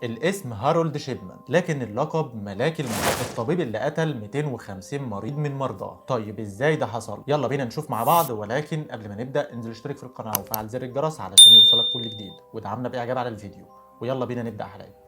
الاسم هارولد شيبمان، لكن اللقب ملاك الموت، الطبيب اللي قتل 250 مريض من مرضاه. طيب ازاي ده حصل؟ يلا بينا نشوف مع بعض، ولكن قبل ما نبدأ انزل اشترك في القناة وفعل زر الجرس علشان يوصلك كل جديد، ودعمنا باعجاب على الفيديو، ويلا بينا نبدأ حلقتنا.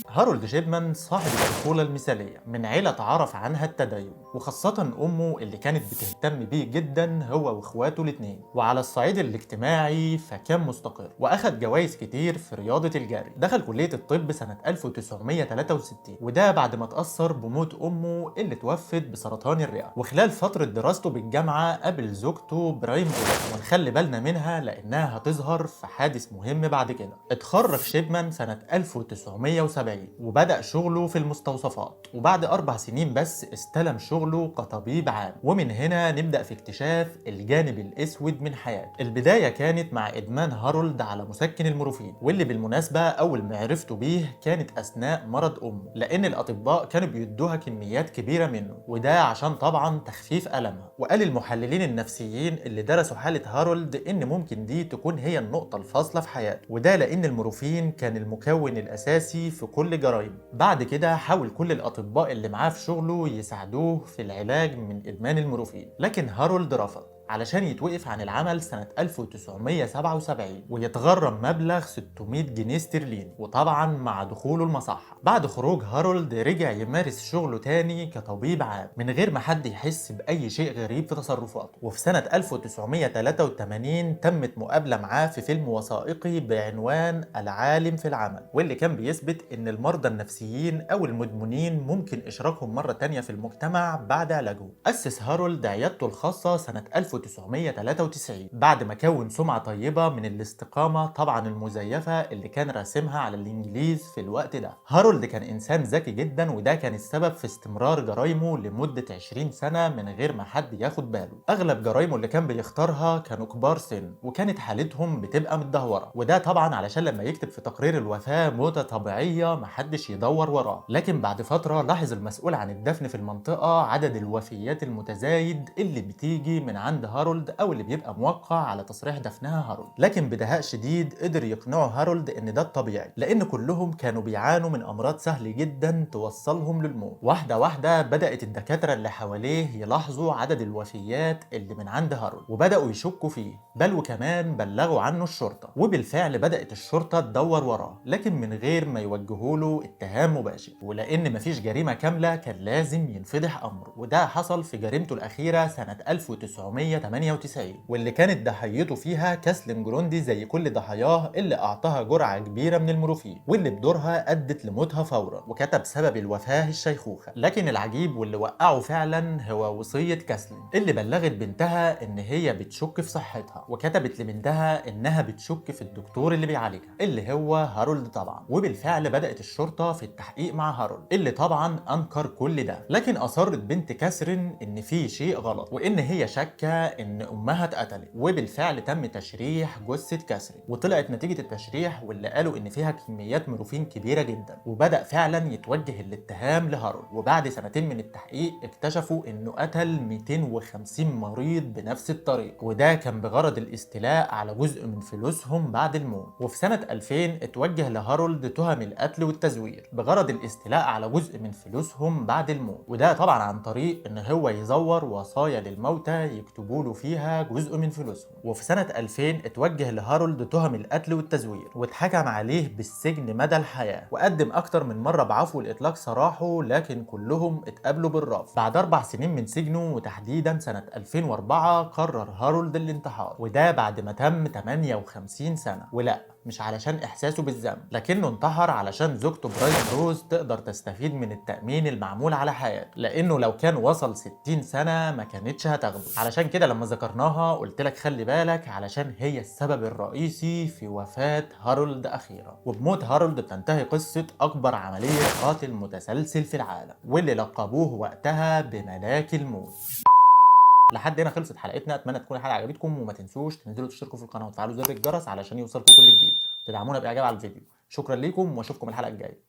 هارولد شيبمان صاحب الطفولة المثالية، من عيلة تعرف عنها التدين، وخاصة أمه اللي كانت بتهتم بيه جدا هو واخواته الاتنين. وعلى الصعيد الاجتماعي فكان مستقر، وأخد جوائز كتير في رياضة الجري. دخل كلية الطب سنة 1963، وده بعد ما تأثر بموت أمه اللي توفت بسرطان الرئة. وخلال فترة دراسته بالجامعة قابل زوجته برايم روز، ونخلي بالنا منها لأنها هتظهر في حادث مهم بعد كده. اتخرج شيبمان سنة 1970 وبدأ شغله في المستوصفات، وبعد 4 سنين بس استلم شغله كطبيب عام. ومن هنا نبدأ في اكتشاف الجانب الأسود من حياته. البداية كانت مع إدمان هارولد على مسكن المورفين، واللي بالمناسبة أول ما عرفته بيه كانت أثناء مرض أمه، لأن الأطباء كانوا بيدوها كميات كبيرة منه، وده عشان طبعا تخفيف ألمها. وقال المحللين النفسيين اللي درسوا حالة هارولد إن ممكن دي تكون هي النقطة الفاصلة في حياته، وده لأن المورفين كان المكون الأساسي في كل جرائم. بعد كده حاول كل الأطباء اللي معاه في شغله يساعدوه في العلاج من إدمان المورفين، لكن هارولد رفض علشان يتوقف عن العمل سنة 1977 ويتغرم مبلغ 600 جنيه استرليني، وطبعا مع دخوله المصحة. بعد خروج هارولد رجع يمارس شغله تاني كطبيب عام من غير ما حد يحس بأي شيء غريب في تصرفاته. وفي سنة 1983 تمت مقابلة معاه في فيلم وثائقي بعنوان العالم في العمل، واللي كان بيثبت إن المرضى النفسيين أو المدمنين ممكن إشراكهم مرة تانية في المجتمع بعد علاجهم. أسس هارولد عيادته الخاصة سنة 1993 بعد ما كون سمعة طيبة من الاستقامة طبعا المزيفة اللي كان راسمها على الإنجليز في الوقت ده. هارولد كان إنسان ذكي جدا، وده كان السبب في استمرار جرايمه لمدة 20 سنة من غير ما حد ياخد باله. أغلب جرايمه اللي كان بيختارها كانوا كبار سن، وكانت حالتهم بتبقى متدهورة، وده طبعا علشان لما يكتب في تقرير الوفاة موتة طبيعية محدش يدور وراه. لكن بعد فترة لاحظ المسؤول عن الدفن في المنطقة عدد الوفيات المتزايد اللي بتيجي من عند هارولد او اللي بيبقى موقع على تصريح دفنها هارولد، لكن بدهاء شديد قدر يقنعه هارولد ان ده الطبيعي، لان كلهم كانوا بيعانوا من امراض سهل جدا توصلهم للموت. واحدة واحدة بدات الدكاترة اللي حواليه يلاحظوا عدد الوفيات اللي من عند هارولد، وبداوا يشكوا فيه، بل وكمان بلغوا عنه الشرطة. وبالفعل بدات الشرطة تدور وراه، لكن من غير ما يوجهوا له اتهام مباشر، ولان مفيش جريمة كاملة كان لازم ينفضح امره، وده حصل في جريمته الاخيرة سنة 1998، واللي كانت ضحيته فيها كاسلين جروندي زي كل ضحاياه اللي اعطاها جرعة كبيرة من المورفين، واللي بدورها ادت لموتها فورا، وكتب سبب الوفاة الشيخوخة. لكن العجيب واللي وقعه فعلا هو وصية كاسلين اللي بلغت بنتها ان هي بتشك في صحتها، وكتبت لبنتها انها بتشك في الدكتور اللي بيعالجها اللي هو هارولد طبعا. وبالفعل بدأت الشرطة في التحقيق مع هارولد اللي طبعا انكر كل ده، لكن اصرت بنت كاثرين ان في شيء غلط، وان هي شاكه ان امها اتقتلت. وبالفعل تم تشريح جثة كاثرين، وطلعت نتيجة التشريح واللي قالوا ان فيها كميات مورفين كبيرة جدا، وبدا فعلا يتوجه الاتهام لهارولد. وبعد سنتين من التحقيق اكتشفوا انه قتل 250 مريض بنفس الطريقة، وده كان بغرض الاستيلاء على جزء من فلوسهم بعد الموت. وفي سنة 2000 اتوجه لهارولد تهم القتل والتزوير بغرض الاستيلاء على جزء من فلوسهم بعد الموت، وده طبعا عن طريق ان هو يزور وصايا للموتى يكتبوا له فيها جزء من فلوسهم. وفي سنة 2000 اتوجه لهارولد تهم القتل والتزوير، واتحكم عليه بالسجن مدى الحياة، وقدم أكتر من مرة بعفو لإطلاق سراحه، لكن كلهم اتقابلوا بالرفض. بعد 4 سنين من سجنه وتحديدا سنة 2004 قرر هارولد الانتحار، وده بعد ما تم 58 سنة. ولا مش علشان إحساسه بالذنب، لكنه انتحر علشان زوجته براين روز تقدر تستفيد من التأمين المعمول على حياته، لأنه لو كان وصل 60 سنة ما كانتش هتاخده. علشان كده لما ذكرناها قلت لك خلي بالك، علشان هي السبب الرئيسي في وفاة هارولد أخيرا. وبموت هارولد بتنتهي قصة أكبر عملية قاتل متسلسل في العالم، واللي لقبوه وقتها بملاك الموت. لحد هنا خلصت حلقتنا، اتمنى تكون الحلقة عجبتكم، وما تنسوش تنزلوا تشتركوا في القناة وتفعلوا زر الجرس علشان يوصلكم كل جديد، تدعمونا باعجاب على الفيديو. شكرا لكم واشوفكم الحلقة الجاية.